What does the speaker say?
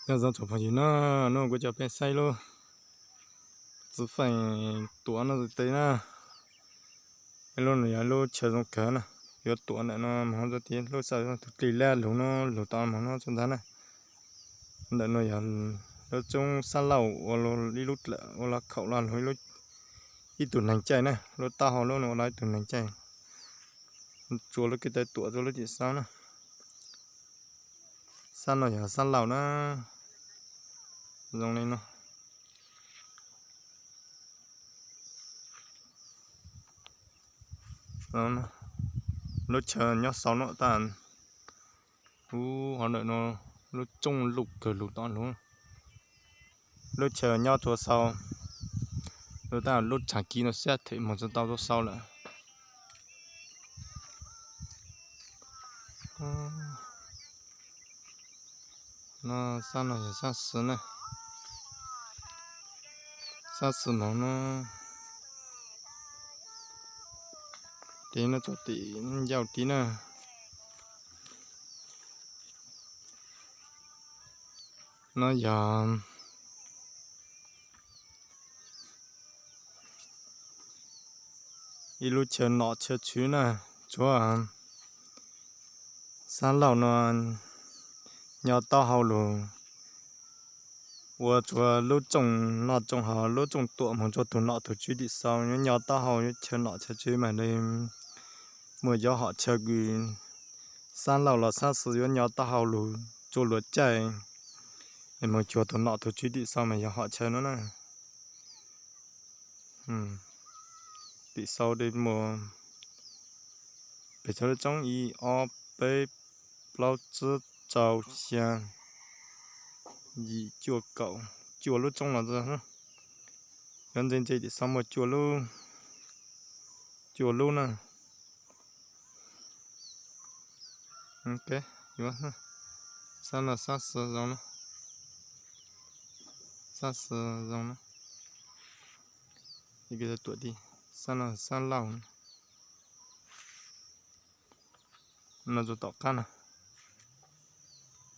Nyob zoo tsoom phooj ywg na, hnub no kuv coj peb saib lub txiv feem tuam no tes na. Ib lub no yog lub chaw zoo kawg na, yuav tuam ntawm no mus rau tim lub sij hawm tus dlig laj lug no, lug tau mus no txog ntag na. Ntawm no yog lub roob Xab Lauj ua ib lub dlawm ua los khaum los lug ib tug neeg caij na, lub taub hau lub no ua los ib tug neeg caij. Tsuas lub kwj taw tuam rau lub tim xab na. Xab no yog Xab Lauj na, zoo li no. Lub chaw nyob sau no tab, ub, hov ntawm no lub roob luj kawg lug tau lug. Lub chaw nyob rua sau, lub tab lub tshav kiv no xiab them moog tsi tau rua sau lawm. No xab no yog xab xwb na, xab xwb moog no. Tes no txog tim ncauj tid na. No yog ib lub chaw nom chaw tswv na, tsuav Xab Lauj no nyo taub hau lug ua tsuav lub tsooj noj tsooj haus, lub tsooj tuam moog rua tug nom tug tswv tim sau, yuav nyo taub hau, yuav chaw nom chaw tswv mas li muaj cov hom chaw kws Xab Lauj los Xab Xwm yuav nyo taub hau lug rua luag caij es moog cuag tug nom tug tswv tim sau mas yog hom chaw no na. Tim sau tes muaj pes tsawg lub roob, ib ob peb plaub tsib rau xya yim cuaj kaum, cuaj lub roob los, yuav ntse ntse tim sau muaj cuaj lub, cuaj lub na. Xab no xab xwb zoo na, xab xwb zoo na. Tuam tid, xab no xab lauj no rua tom qab no.